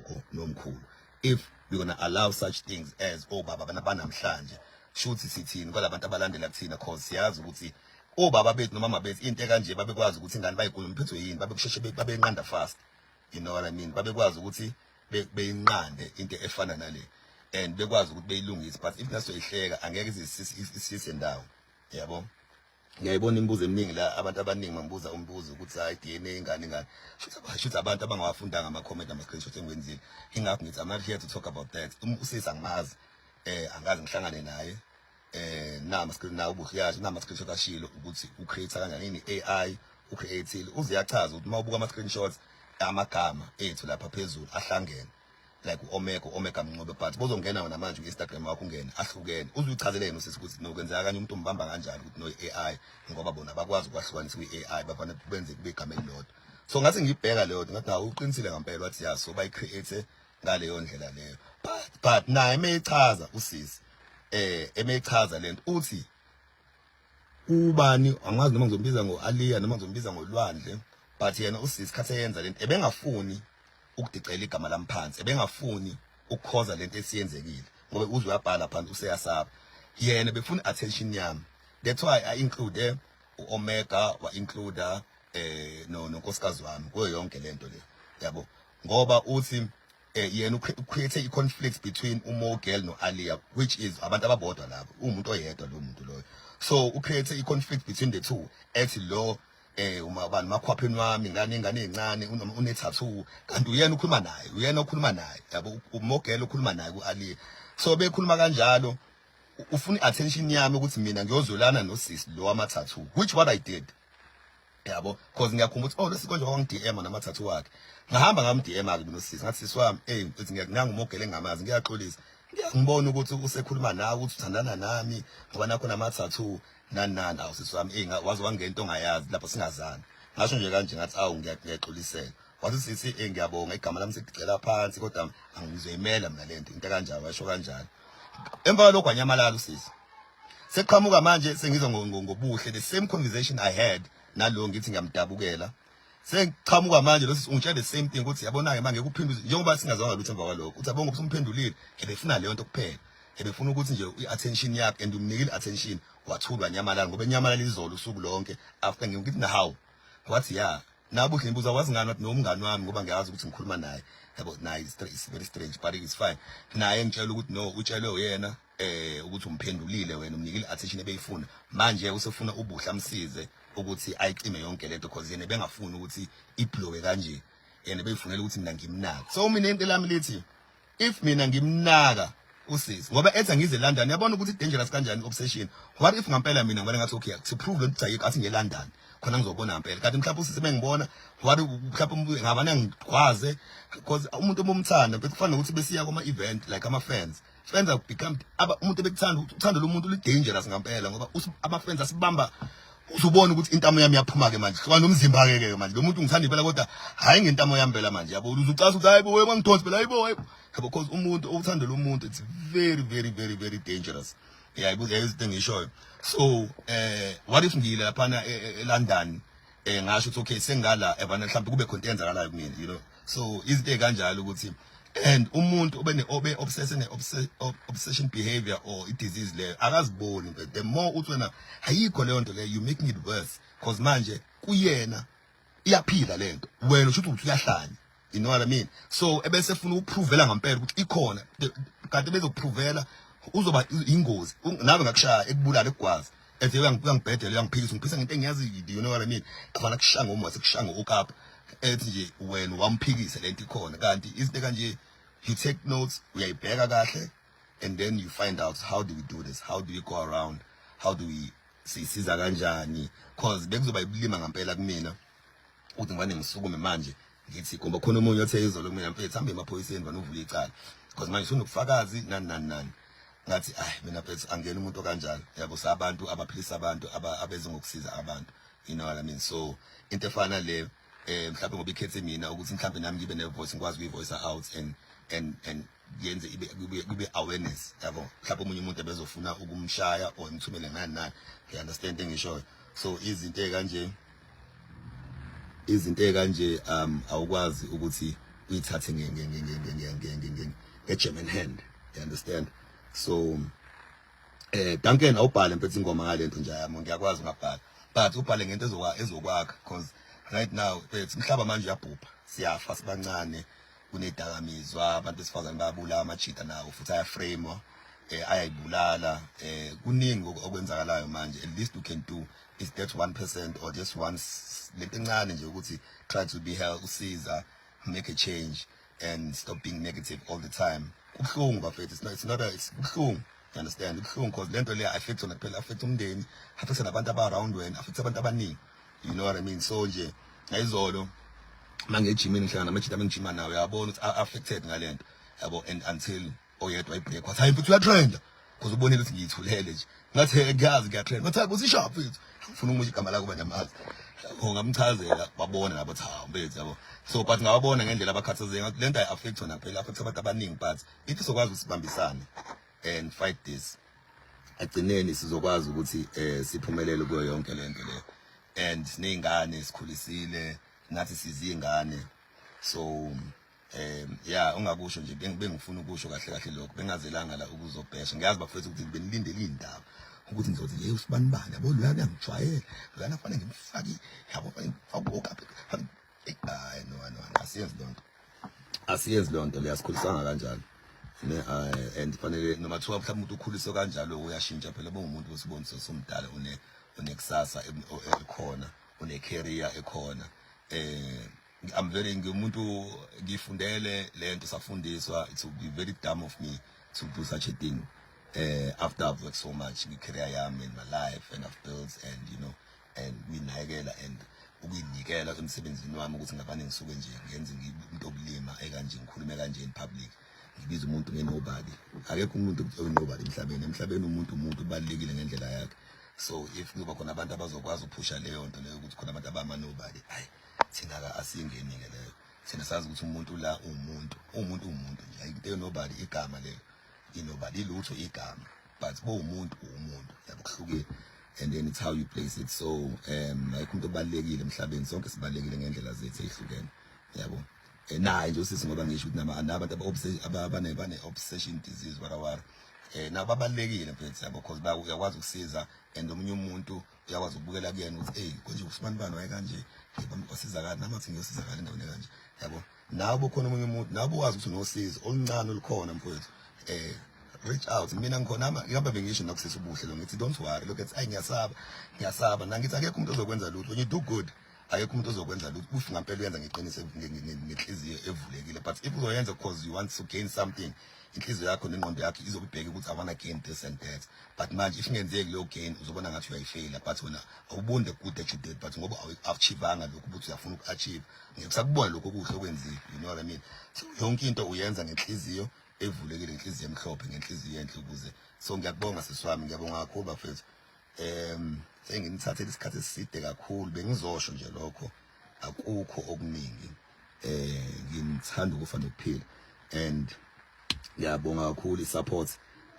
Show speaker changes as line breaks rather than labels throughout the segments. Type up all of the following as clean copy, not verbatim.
Gogo nomkhulu, if we're going to allow such things as obaba banamhlanje, shuthi sithini kwalabantu abalandela kuthina? Cause siyazi ukuthi obaba bethu nomama bethu, into ekanje babekwazi ukuthi ingane bayikhuluma iphethwe yini, babekusheshe babenqanda fast, you know what I mean? Babekwazi ukuthi beyinqande into efana nale and bekwazi ukuthi beyilungise. But if nasoyihleka, angeke isise ndawo, yabo. Ngiyayibona imibuzo eminingi la, abantu abaningi mangibuza umbuzo ukuthi hayi, DNA, ingane, ingane, shuthi abantu abangawafundanga ama-comment, ama-screenshot engiwenzile. Ingakho ngithi I'm not here to talk about that. Usisi angimazi, angazi ngihlangane naye. Nama screen na ubuhiyazi nama screenshot ashilo ukuthi ucreate kanjani, yini AI ucreateile. Uze uyachaza ukuthi uma ubuka ama screenshots, amagama ethu lapha phezulu ahlangene, like u-Omega, u-Omega Mncube, but bozongena wena manje ku-Instagram wakho ungene, ahlukene. Uze uyichazele yena usisi ukuthi no, kwenzeka kanye, umuntu umbamba kanjani ukuthi no, i-AI, ngoba bona bakwazi ukwahlukanisa kwi-AI, bafane benze kube igama elilodwa. So ngathi ngiyibheka leyo nto, ngathi hawu, uqinisile ngempela. Wathi ya, so bayi-create ngaleyo ndlela leyo. But naye emeyichaza usisi, emeyichaza lento, uthi ubani, angazi noma ngizombiza ngo-Aliya noma ngizombiza ngolwandle, but yena usisi khathi eyenza lento ebengafuni ukudicela igama lami phansi, ebengafuni ukukhoza lento esiyenzekile, ngoba uze uyabhala phansi, useyasaba. Yena befuna attention yami, that's why I include u-Omega, wa-include no nonkosikazi wami kuyo yonke lento le, yabo, ngoba uthi yena ucreate i-conflict between uMogel no-Alia, which is abantu ababodwa labo, umuntu oyedwa lo muntu loyo. So ucreate i-conflict between the two, ethi lo uma bani makhwapheni wami ngane, ingane ezincane, une tattoo, kanti uyena ukhuluma naye, uyena okhuluma naye, yabo, uMogel ukhuluma naye ku-Alia. So bekhuluma kanjalo, ufuna i-attention yami ukuthi mina ngiyozwelana nosisi lo wama-tattoo, which what I did, yabo, because ngiyakhumbula ukuthi oh, lesi konje wangi-DM nama-tattoo wakhe. Ngahamba ngam-DM ke mina usisi, ngathi, "Sisi wami, uthi ngiyakunanga uMogele engamazi, ngiyaxolisa, ngiyangibona ukuthi usekhuluma nawe, ukuthi uthandana nami ngoba nakho nama-tattoo, nani nani. Awu sisi wami, waze wangento ongayazi lapho singazani." Ngasho nje kanje, ngathi, "Awu, ngiyaxolisela." Wathi sisi, ngiyabonga, igama lami sekugcela phansi, kodwa angizoyimela mina lento." Into kanjalo, washo kanjalo. Emva kwalokho wanyamalala usisi. Seqhamuka manje sengizwa ngobuhle, the same conversation I had nalo, ngithi ngiyamdabukela. Sengiqhamuka manje lo sisi ungitshela the same thing, ukuthi yabona-ke manje ngeke njengoba singazwanga lutho emva kwalokho. Uthi yabonga usumphendulile, ebefuna leyo nto kuphela, ebefuna ukuthi nje i-attention yakhe, and umnikile i-attention, wathulwa, nyamalala, ngoba enyamalala izolo usuku lonke after ngithi nahawu. Wathi ya, nabuhle ngibuza, wazi ngani? Wathi nomngani wami, ngoba ngiyazi ukuthi ngikhuluma naye, yabo. Naye is very strange, but it's fine. Naye ngitshela ukuthi no, utshelwe uyena ukuthi umphendulile wena, umnikile attention ebeyifuna, manje usefuna ubuhle amsize ukuthi ayicime yonke lento, because yena bengafuni ukuthi iblowe kanje, yena beyifunela ukuthi mina ngimnaka. So mina into lami lithi if mina ngimnaka usisi ngoba ethi angize eLondon, yabona ukuthi dangerous kanjani obsession. What if ngampela mina ngibona ngathi okay, to prove lento ayikho, athi ngiye London khona ngizobona ngempela, kanti mhlawumbe usisi bengibona, what mhlawumbe ngabana ngigwaze? Because umuntu omumthanda bese kufana nokuthi besiya kuma event, like ama fans, fans have become aba umuntu ebekuthanda, uthando lomuntu li dangerous ngempela, ngoba ama fans asibamba, uzubona ukuthi intamo yami yaphuma ke manje, hlukana nomzimba ke ke manje. Lo muntu ngithanda impela, kodwa hayi ngentamo yami phela manje, yabo. Uzucasa ukuthi hayibo, wena ngidonsa phela, hayibo, hayibo, yabo, because umuntu uthando lomuntu, it's very very very very dangerous. Yeah, ibuze izinto engishoyo. So what if ngiyile laphana eLondon, ngasho ukuthi okay, sengala ebana, mhlawumbe kube khona into eyenzakalayo kumina? So izinto ezikanjalo ukuthi and umuntu obe ne obe obsessed ne obsession behavior or i disease leyo akaziboni, but the more uthi wena ayikho leyo nto leyo, you making it worse, because manje kuyena iyaphila lento, wena usho ukuthi uyahlanya, you know what I mean? So ebese efuna ukuprovela ngempela ukuthi ikhona, kanti bezokuprovela uzoba ingozi, nawe ngakushaya, ekubulala, ekugwaza, ethi uyangibhedela, uyangiphikisa, ungiphisa ngento engiyazi, you know what I mean? Afana kushaya ngomoya, sekushaya ngo-okapa, ethi nje wena wamphikisa, lento ikhona. Kanti izinto kanje, you take notes, uyayibheka kahle, and then you find out how do we do this, how do we go around, how do we sisiza kanjani, cause bekuzoba ibulima ngempela kumina ukuthi ngibane ngisukume manje ngithi, ngoba khona omunye othe izolo kumina, "Mfethu, hambe emaphoyiseni, banuvula icala, because manje usunobufakazi, nani nani nani." Ngathi ay, mina mfethu angena umuntu okanjalo, yabo, sabantu abaphilisa abantu, abeze ngokusiza abantu, you know what I mean? So into efana le, mhlawumbe ngoba ikhethe mina ukuthi mhlawumbe nami ngibe ne voice, ngikwazi ukuyivoice out and yenze ibe kube awareness, yabo. Mhlawumbe omunye umuntu ebezofuna ukumshaya or ngithumele nani nani, you understand engishoyo? So izinto ekanje, izinto ekanje, awukwazi ukuthi Uyithathe nge nge nge nge nge nge nge nge nge German hand, you understand? So Duncan, awubhale mfethu ingoma ngalento nje yami, ngiyakwazi ungabhala, but ubhale ngento ezokwakha, because right now mfethu umhlaba manje uyabhubha, siyafa sibancane, kunedakamizwa, abantu besifazane bayabulawa, amajita nawo futhi ayaframe, ayayibulala, kuningi okwenzakalayo manje. At least you can do is that 1% or just one lento encane nje ukuthi try to be help, usiza, make a change and stop being negative all the time. Kubuhlungu bafethu, it's not a, it's kubuhlungu, you understand? Kubuhlungu because lento le affect wona kuphela, affect umndeni, affect nabantu aba around wena, affect abantu abaningi, you know what I mean? So nje ngayizolo mangejimini ngihlangana namajita abengijima nawo, uyabona ukuthi affected ngalento, yabo, and until oyedwa ayibreak wathi, "Hayi mfethu, uyatrenda," because ubonile ukuthi ngiyithulele nje. Ngathi, "Ngiyazi ngiyatrenda." Ngathi, "Hayi, usishaphi mfethu?" Ngifuna umusho igama lakho banyamazi, yabo, ngamchazela, babona nabo ukuthi hawu mfethu, yabo. So but ngawabona ngendlela abakhathazeke ngathi lento ayi-affect wona phela, affect abantu abaningi, but if sizokwazi ukuthi sibambisane and fight this, agcineni sizokwazi ukuthi siphumelele kuyo yonke lento le. And sineyingane sikhulisile nathi, sizingane. So yeah, ungakusho nje, bengifuna ukusho kahle kahle lokho, bengazelanga la ukuzobhesha. Ngiyazi bafethu ukuthi benilindele indaba ukuthi ngizothi, "Hey, usibani bani, yabo, loyana uyangijwayela, loyana fanele ngimfake, yabo, fanele ngimfake okaphi." Hayi, no, asiyenzi lonto, asiyenzi lonto le, asikhulisanga kanjalo ne, and fanele noma thiwa mhlawumbe umuntu ukhuliswe kanjalo uyashintsha phela, bongumuntu osiboniso somdala, unekusasa elikhona, une career ekhona. I'm very, ngimuntu ngifundele lento, safundiswa. It would be very dumb of me to do such a thing after I've worked so much in career yami, in my life, and I've built and you know and kuyinakekela and ukuyinikela emsebenzini wami, ukuthi ngabane ngisuke nje ngenze umuntu obulima ekanje, ngikhulume kanje in public, ngibiza umuntu nge-nobody. Akekho umuntu oyi-nobody emhlabeni. Emhlabeni umuntu ubalulekile ngendlela yakhe. So if kuzoba khona abantu abazokwazi ukuphusha leyo nto leyo, ukuthi khona abantu abama-nobody, hayi, thina-ka asiyingeni-ke leyo. Thina sazi ukuthi umuntu la uwumuntu, uwumuntu, uwumuntu nje. Ayikho into nobody, igama lelo inobody, ilutho igama, but bowumuntu, uwumuntu, yabo, kuhlukile. And then it's how you place it. So ayikho umuntu obalulekile emhlabeni, sonke sibalulekile ngendlela zethu ezihlukene, yabo. Naye nje usisi, ngoba ngisho ukuthi nabantu abane obsession disease warawara, nabo babalulekile mfethu, yabo, because uyakwazi ukusiza and omunye umuntu uyakwazi ukubukela kuyena ukuthi, "Hey, konje usibani bani waye kanje, hey, wasizakala, nami athi ngiyosizakala endaweni kanje," yabo. Nawe bukhona omunye umuntu, nawe uwazi ukuthi unosizo oluncane olukhona mfowethu, reach out. Mina ngikhona ama ngihamba, bengisho nakusisa ubuhle lo, ngithi, "Don't worry, look at, ayi, ngiyasaba, ngiyasaba." Nangithi akekho umuntu ozokwenza lutho. When you do good, akekho umuntu ozokwenza lutho if ngampela uyenza ngeqiniso, ngenhliziyo evulekile. But if uzoyenza because you want to gain something, inhliziyo yakho nengqondo yakho izobe ibheke ukuthi, "I wanna gain this and that." But manje if ingenzeki leyo gain, uzobona ngathi uyayifeyila, but wena awuboni the good that you did, but ngoba awu-achievanga lokhu ukuthi uyafuna uku-achieve, ngeke kusakubona lokho okuhle okwenzile, you know what I mean? So yonke into uyenza ngenhliziyo evulekile, ngenhliziyo emhlophe, ngenhliziyo enhle ukuze. So ngiyakubonga sisi wami, ngiyabonga kakhulu bafethu. Senginithathele isikhathi eside kakhulu, bengizosho nje lokho, akukho okuningi. Ngithanda ukufa nokuphila and ngiyabonga kakhulu i-support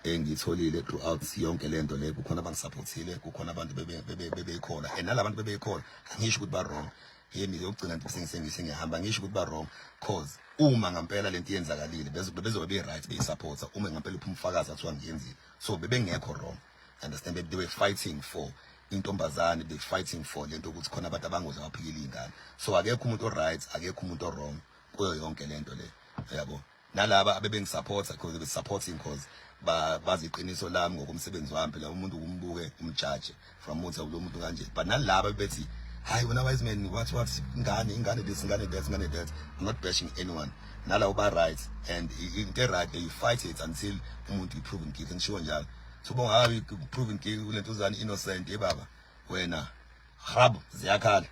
engiyitholile throughout yonke lento le. Kukhona abangisupportile, kukhona abantu bebekhona and nalabantu bebekhona, angisho ukuthi ba wrong yemi yokugcina nje sengihamba, ngisho ukuthi ba wrong, cause uma ngampela lento iyenzakalile bezobe be right beyisupporta, uma ngampela uphuma umfakazi athiwa ngiyenzile, so bebengekho wrong, understand? They were fighting for intombazane, they fighting for lento ukuthi khona abantu abangoze baphikile ingane. So akekho umuntu o-right, akekho umuntu o-wrong kuyo yonke lento le, yabo. Nalaba abebengisupporta, because they were supporting because bazi iqiniso lami ngokomsebenzi wami phela. Umuntu umbuke umjaje from uthi lo muntu kanje, but nalaba bethi, "Hayi wena wise man, what ingane, ingane this, ingane that, ingane that." I'm not bashing anyone, nalabo ba right and into right, you fight it until umuntu you proven guilty, ngisho njalo. So bongabi proven guilty kulento uzani innocent, hey baba wena hrab, ziyakhala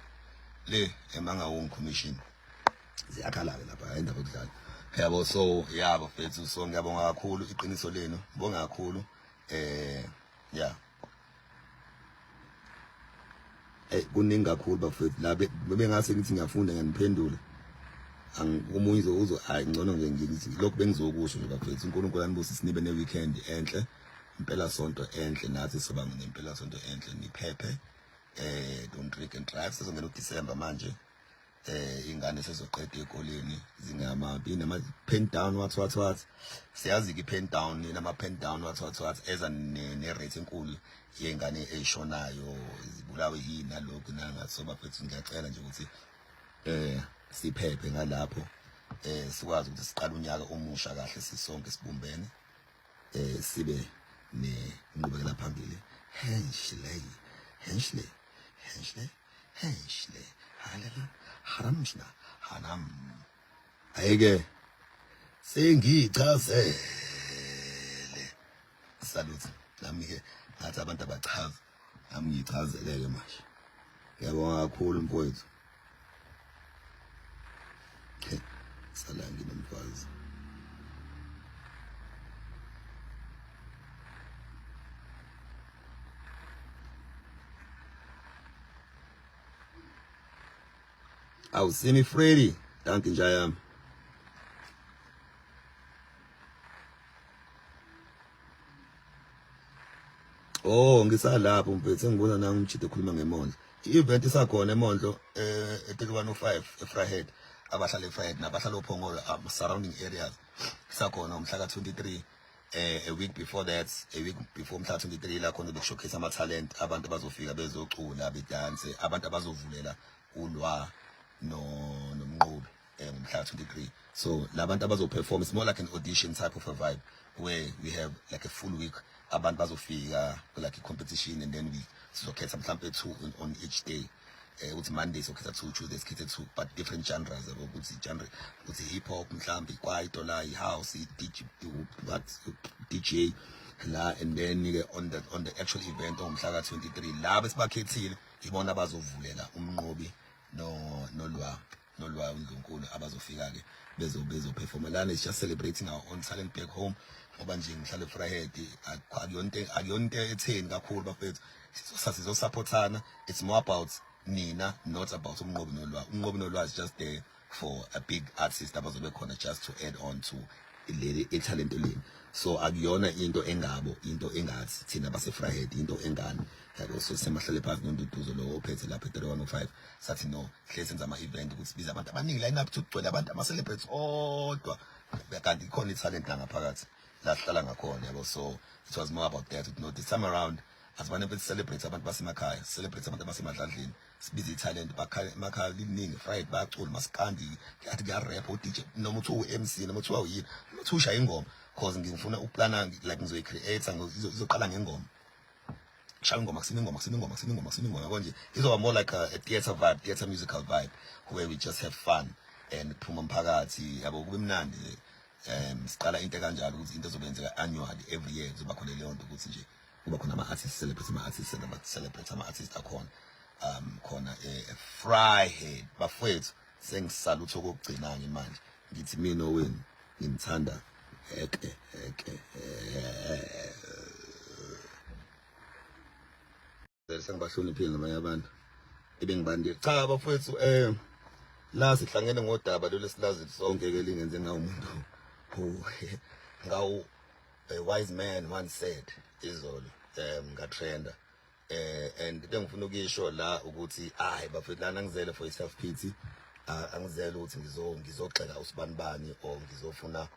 le eMangaung Commission, ziyakhala ke lapha, indaba yokudlala, yabo. So yabo mfethu, so ngiyabonga kakhulu iqiniso lenu, ngibonga kakhulu. Yeah, kuningi kakhulu bafethu la, bengase ngithi ngiyafunda, ngiyaniphendula, omunye uzo, hayi, ngcono nje ngithi lokhu bengizokusho nje bafethu. uNkulunkulu anibusise, nibe ne weekend enhle, impela sonto enhle, nathi soba nempela sonto enhle. Niphephe, don't drink and drive. Sizongena uDecember manje. Ingane sezoqeda ezikoleni zingama inama pen down, what what what. Siyazi ke pen down, inama pen down, what what what, eza ne rate enkulu yengane eyishonayo, zibulawe yini nalokhu nangathi. So bafethu, ngiyacela nje ukuthi siphephe ngalapho, sikwazi ukuthi siqale unyaka omusha kahle sisonke sibumbene, sibe nenqubekela phambili. Henshle, henshle, henshle, henshle, halala haramshna hanam. Ayike, sengichazele. Salute nami ke, ngathi abantu abachaza, nami ngiyichazeleke manje. Ngiyabonga kakhulu mfowethu. Sala nginomfazi. Awu Simi Freddy, dankie nja yami. Oh, ngisalapho mfethu, sengibona nangu umjito ekhuluma ngemondlo. I-event isakhona emondlo e-3105 eVryheid. Abahlala eVryheid nabahlala oPhongolo, surrounding areas. Isakhona umhla ka-23, a week before that, a week before umhla 23, la khona bekushowcase ama talent, abantu abazofika bezocula, bedanse, abantu abazovulela ulwa no nomnqobi ngomhla 23. So labantu abazoperform, it's more like an audition type of a vibe where we have like a full week, abantu bazofika like a competition, and then we sizokhetha mhlampe two on each day, uthi Monday sokhetha two, Tuesday sikhethe two, but different genres, yabo, ukuthi genre, ukuthi hip hop mhlambe, ikwaito la, i-house, i-DJ, what, DJ la. And then ke on the actual event ongumhla ka-23, laba esibakhethile ibona abazovulela umnqobi no nolwa uNdlunkulu, abazofika ke bezo performa lana. It's just celebrating our own talent back home, ngoba nje ngihlala eVryheid, akuyonto etheni kakhulu bafethu. Sizosupportana. It's more about nina, not about umnqobi nolwa. Umnqobi nolwa is just there for a big artist abazobe khona, just to add on to leli italent leli. So akuyona into engabo, into engathi thina base Vryheid, into engane, yabo. So semahlale phansi noNduduzo lo ophethe lapha e-3105, sathi no, hle senza ama-event ukuthi sibize abantu abaningi, line up kugcwele abantu, ama-celebrates odwa, kanti ikhona i-talent la ngaphakathi la sihlala ngakhona, yabo. So it was more about that. No, this time around asibane mfethu, celebrate abantu basemakhaya, celebrate abantu abasemadladleni, sibize i-talent bakhaya emakhaya liningi. Friday bayacula masikandi, kuyathi kuya-rap, u-DJ, noma uthiwa u-MC, noma uthiwa uyini, noma uthiwa ushaya ingoma, cause ngifuna ukuplana like ngizoyi-create, izoqala ngengoma, kushaya ingoma, kusina ingoma, kusina ingoma, kusina ingoma, kusina ingoma, yabo nje. Izoba more like a theatre vibe, theatre musical vibe, where we just have fun and kuphuma umphakathi, yabo, kube mnandi nje. Siqala into kanjalo ukuthi into ezokwenzeka annually, every year kuzoba khona leyo nto, ukuthi nje kuba khona ama-artists, celebrate ama-artists, celebrate ama-artists akhona khona e-Vryheid. Bafowethu, sengisalutho okokugcina-ke manje, ngithi mina owenu ngimthanda heke heke. Sengibahloniphile nabanye abantu ebengibandile. Cha bafowethu, la sihlangene ngodaba lolu silazi sonke ke, lingenze ngawumuntu ngawu a wise man once said izolo, ngatrenda, and bengifuna ukuyisho la ukuthi hayi bafethu, lana ngizele for self pity, angizele ukuthi ngizogxeka usibanibani or ngizofuna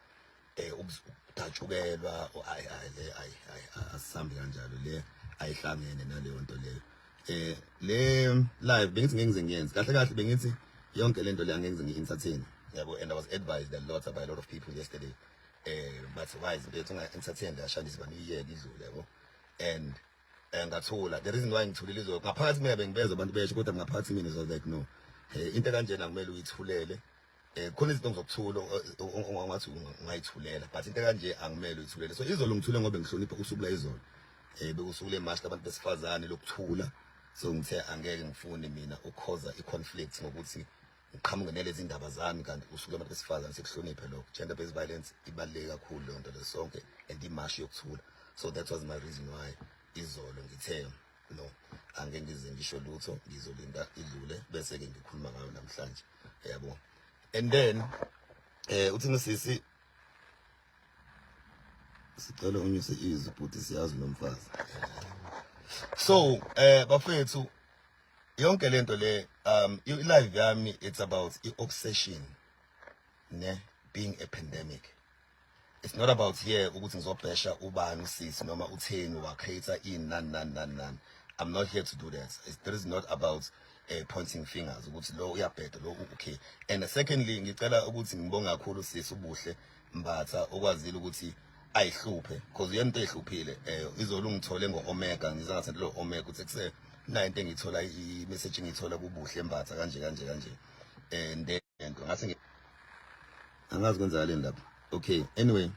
ukudatshukelwa. Ayi ayi, le ayi ayi, asisambi kanjalo, le ayihlangene naleyo nto leyo. Le live bengithi ngeke ngize ngiyenze kahle kahle, bengithi yonke lento le angeke ngize ngi-entertain, yabo, and I was advised a lot by a lot of people yesterday, but wise mfethu, unga-entertain la, shandisa bani, iyeke idlule, yabo. And ngathula. The reason why ngithulile izolo, ngaphakathi mina bengibezwa abantu besho, kodwa ngaphakathi mina was like, no, into kanjena kumele uyithulele. Khona izinto ngizokuthula ongathi ungayithulela, but into kanje angimele uyithulele. So izolo ngithule ngoba ngihlonipha usuku la izolo, bekusuku lemarch labantu besifazane lokuthula. So ngithe angeke ngifune mina ukhoza i-conflict ngokuthi ngiqhamuke nalezi ndaba zami, kanti usuku labantu besifazane, sikuhloniphe lokho. Gender based violence ibaluleke kakhulu leyo nto leyo, sonke, and imashi yokuthula. So that was my reason why izolo ngithe no, angeke ngize ngisho lutho, ngizolinda idlule bese ke ngikhuluma ngayo namhlanje, yabo. And then uthi sisi, sicela unyuse izwi bhuti, siyazi nomfazi. So bafethu, Yonke lento le, i-live yami, it's about i-obsession ne being a pandemic. It's not about here ukuthi ngizobhesha ubani, usisi noma utheni, wa-create ini, nani nani nani nani. I'm not here to do that. It is not about pointing fingers ukuthi lo uyabheda, lo okay. And secondly, ngicela ukuthi ngibonge kakhulu sisi uBuhle Mbatha okwazile ukuthi ayihluphe, because uyena into ehluphile. Izolo ungithole ngo-omega, ngize ngathi lo omega ukuthi kuse na into engiyithola, i-message engiyithola kuBuhle Mbatha kanje kanje kanje, and lento ngase angazi kwenzakaleni lapha. Okay, anyway,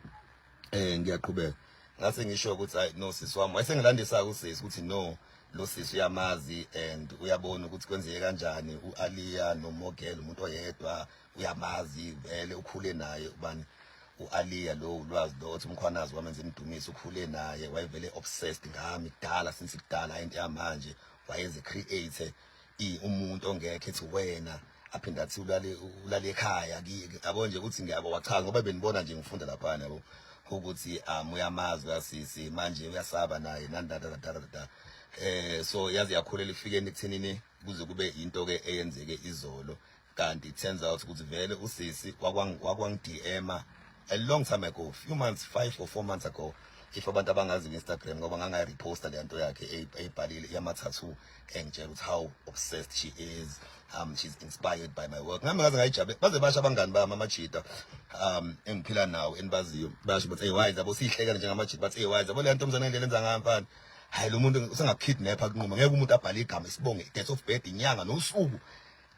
ngiyaqhubeka. Ngase ngisho ukuthi hayi no, sisi wami wayesengilandisa usisi ukuthi no, lo sisi uyamazi and uyabona ukuthi kwenzeke kanjani uAliya noMogel, umuntu oyedwa, uyamazi vele, ukhule naye. Ubani? UAliya lo, ulwazi lo othi uMkhwanazi wamenza imdumiso, ukhule naye, wayevele obsessed ngami kudala, since kudala, into yamanje wayeze create umuntu ongekho, ethi wena, aphinde athi ulale ekhaya, yabo nje ukuthi ngiyabo wachaza ngoba benibona nje ngifunda lapha, yabo, ukuthi uyamazi uyasisi, manje uyasaba naye nani da da da da da. So yazi yakhulela ifikeni ekuthenini kuze kube into ke eyenzeke izolo. Kanti it turns out ukuthi vele usisi wakwang DM a long time ago, few months, 5 or 4 months ago, if abantu abangazi nge-Instagram, ngoba ngangayireposta le nto yakhe eyibhalile yama-tattoo, engitshela ukuthi how obsessed she is, she's inspired by my work. Ngami ngaze ngayijabule, baze basho abangani bami, amajita engiphila nawo enibaziyo, basho bathi, "Hey wise," yabo, sihlekela njengamajita, bathi, "Hey wise, yabo le ntombazane ngendlela enza ngayo mfana, hayi lo muntu usengakukidnapha kunquma, ngeke umuntu abhale igama, isibonge, date of birth, inyanga nosuku,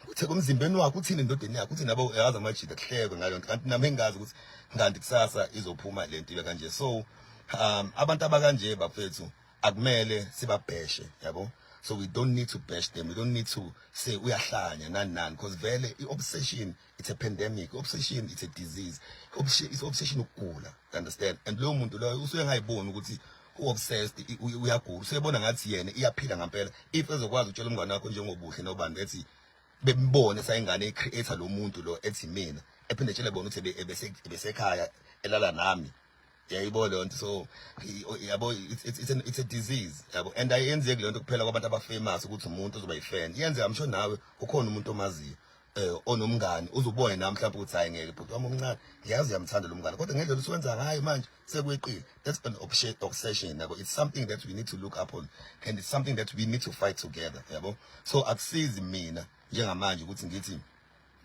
uthe komzimbeni wakhe uthini, endodeni yakhe uthini," yabo. Yazi amajita kuhlekwe ngaleyo nto, kanti nami engazi ukuthi kanti kusasa izophuma lento ibe kanje. So abantu abakanje bafethu akumele sibabheshe, yabo. So we don't need to bash them, we don't need to say uyahlanya, nani nani, because vele i-obsession, it's a pandemic. Obsession, it's a disease. It's obsession, ukugula, you understand? And loyo muntu loyo usuke ngayiboni ukuthi u-obsessed, uyagula, usuyebona ngathi yena iyaphila ngempela. If ezokwazi ukutshela umngane wakho njengoBuhle nobani, ethi bembone sayingane ecreator lo muntu lo, ethi mina, ephinde etshele bona ukuthi ebesekhaya elala nami, yayibona leyo nto. So yabo, it's a disease, yabo, and ayenzeki leyo nto kuphela kwabantu abafamous, ukuthi umuntu ozoba yifan. Iyenzeka, I'm sure nawe ukhona umuntu omaziyo onomngani, uzubone nami mhlawumbe ukuthi hayi ngeke, bhuti wami omncane, ngiyazi uyamthanda lo mngane, kodwa ngendlela usuwenza ngayo manje sekweqile. That's an obsession, yabo. It's something that we need to look upon and it's something that we need to fight together, yabo. So akusizi mina njengamanje ukuthi ngithi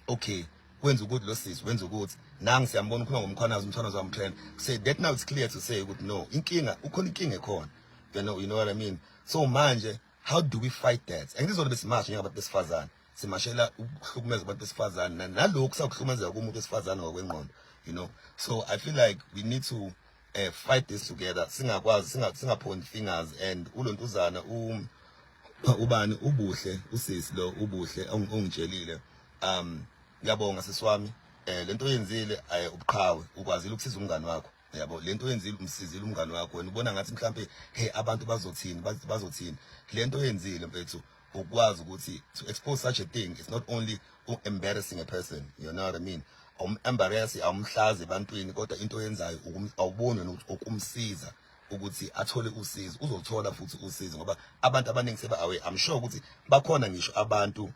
okay, wenza ukuthi lo sisi wenza ukuthi nangi siyambona ukhuluma ngoMkhwanazi, uMkhwanazi wamtrend. Say that now it's clear to say ukuthi no, inkinga ukhona, inkinga ekhona, you know what I mean? So manje how do we fight that? Angizona besimasha njengabantu besifazane, simashela ukuhlukumeza abantu besifazane nalokhu sakuhlukumezeka kumuntu wesifazane ngokwengqondo. So I feel like we need to fight this together, singakwazi singapoint fingers. And ulontuzana ubani, uBuhle, usisi lo uBuhle ongitshelile, ngiyabonga sisi wami, lento oyenzile, ubuqhawe, ukwazile ukusiza umngani wakho, yabo. Lento oyenzile, umsizile umngani wakho. Wena ubona ngathi mhlambe, hey, abantu bazothini, bazothini? Lento oyenzile mfethu, ukwazi ukuthi to expose such a thing, it's not only embarrassing a person, you know what I mean? Awum-embarrass, awumhlazi ebantwini, kodwa into oyenzayo awuboni wena ukuthi ukumsiza ukuthi athole usizo. Uzothola futhi usizo ngoba abantu abaningi seba aware. I'm sure ukuthi bakhona ngisho abantu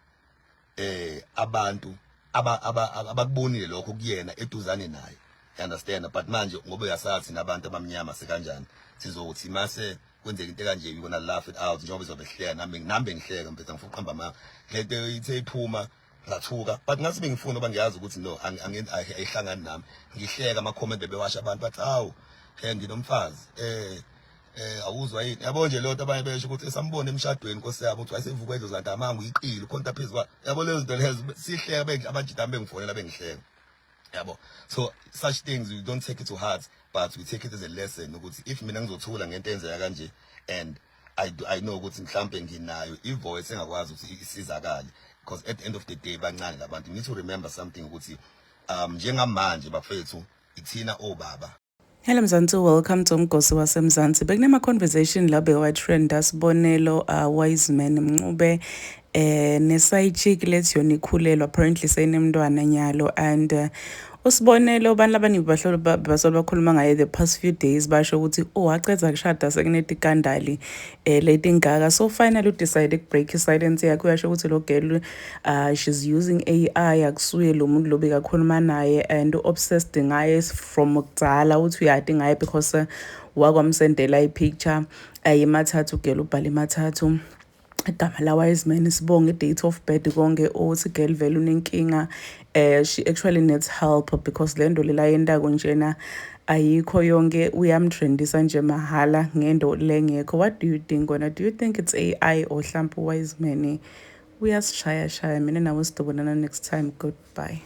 abantu abakubonile lokho kuyena eduzane naye, you understand? But manje ngoba uyasathi nabantu abamnyama sekanjani, sizokuthi mase kwenzeka into kanje, we gonna laugh it out njengoba izobe hleka. Nami bengihleka mfethu, angifuni ukuqamba amanga. Lento ithe iphuma ngathuka, but ngathi bengifuna ngoba ngiyazi ukuthi no, ayihlangani nami. Ngihleka ama comment bebewasha abantu bathi, "Hawu, he, nginomfazi, awuzwa yini?" Yabo nje lonto, abanye besho ukuthi esambone emshadweni, nkosi yabo, ukuthi wayesevuka edlo zanti amanga, uyiqile ukhonta phezulu yabo lezo zinto lezo. Sihleka, abajita bengifonela bengihleka, yabo. So such things we don't take it to heart, but we take it as a lesson ukuthi if mina ngizothula ngento enzeka kanje and I know ukuthi mhlambe nginayo ivoice engakwazi ukuthi isizakale, because at the end of the day bancane labantu. You need to remember something ukuthi njengamanje bafethu, ithina obaba.
Hello Mzansi, welcome to Umgosi waseMzansi. Bekunema conversation la bewa-trenda, Sibonelo Wiseman Mncube ne-side chick lethi yona ikhulelwe, apparently seyinemntwana nyalo, and Usibonelo abantu abaningi bahlolo basolo bakhuluma ngaye the past few days, basho ukuthi oh, waceda kushada sekunetikandali letingaka. So finally udecide ukubreak isilence yakhe. Uyasho ukuthi lo girl, she's using AI, akusuye lo muntu lo bekakhuluma naye and obsessed ngaye from kudala. Uthi uyati ngaye because wakwamsendela i-picture ayimathathu girl, ubhala imathathu, igama la Wiseman, sibonge, i-date of birth, konke. Uthi girl vele unenkinga, she actually needs help because le nto lela yentako njena ayikho yonke, uyamtrendisa nje mahhala ngento lengekho. What do you think wena? Do you think it's AI or mhlawumbe Wiseman uyasishaya shaya? Mina nawe sidobonana next time. Goodbye.